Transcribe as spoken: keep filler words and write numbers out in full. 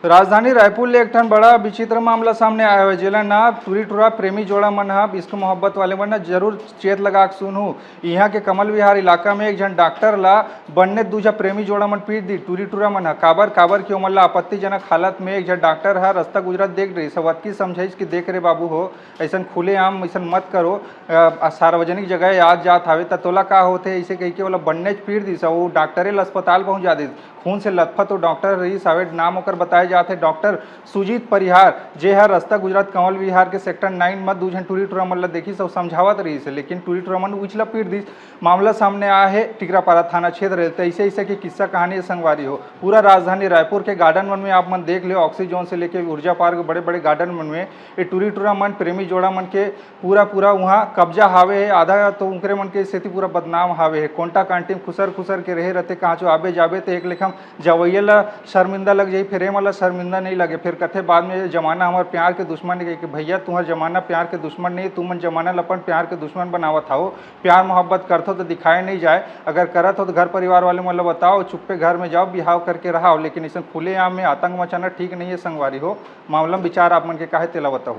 राजधानी रायपुर ले एक ठन बड़ा विचित्र मामला सामने आया है, जेला ना टूरी टूरा प्रेमी जोड़ा मन ह, इश्क मोहब्बत वाले मन ना जरूर चेत लगा के सुनहू। यहाँ के कमल विहार इलाका में एक झन डॉक्टर ला बन्ने दू झन प्रेमी जोड़ा मन पीट दी टूरी टूरा मन ह। काबर काबर कि ओमन ला आपत्तिजनक हालत में एक झन डॉक्टर ह रास्ता गुजरत देख रही, सवतकी समझाइस कि देख रे बाबू हो, ऐसन खुलेआम ऐसन मत करो, अ, सार्वजनिक जगह आज जात हावे त तोला का होथे, ऐसे कहिके ओला बन्नेच पीट दिस। वो डॉक्टरे ला अस्पताल पहुंचा दिस। खून से लथपथ वो डॉक्टर रहिस हावे, नाम ओकर बताए जात हे डॉक्टर सुजीत परिहार, जे हर रास्ता गुजरात कंवल विहार के सेक्टर नाइन म दू झन टूरी टूरा मन ल देखिस अउ समझावत रहिस हे, लेकिन टूरी टूरा मन उछला पीट दिस। मामला सामने आए हे टिकरापारा थाना क्षेत्र ले। त ऐसे ऐसे के किस्सा कहानी हे संगवारी हो। पूरा राजधानी रायपुर के गार्डन मन में आप मन देख लियो, ऑक्सी जोन से लेके ऊर्जा पार्क, बड़े बड़े गार्डन मन में ये टूरी टूरा मन, प्रेमी जोड़ा मन के पूरा पूरा उहाँ कब्जा हावे हे। आधा तो उनकरे मन के सेती पूरा बदनाम हावे हे। कोंटा कांटी म खुसर खुसर के रहे रहते, कहाँ चो आबे जाबे त एक लेखम जवैया ला शर्मिंदा लग जाही, फेर एमन ला शर्मिंदा नहीं लगे। फेर कथे बाद में, "जमाना हमर प्यार के दुश्मन हे।" कि भैया, तुम्हर जमाना प्यार के दुश्मन नहीं, तुमन जमाना ला अपन प्यार के दुश्मन बनावत हव। प्यार मोहब्बत करथो तो दिखाए नहीं जाए, अगर करत हो तो घर परिवार वाले मन ला बताओ, चुप्पे घर में जाओ, बिहाव करके रहाओ, लेकिन ऐसन खुलेआम में आतंक मचाना ठीक नहीं है संगवारी हो। मामला में विचार आप मन के का हे, तेला बताओ।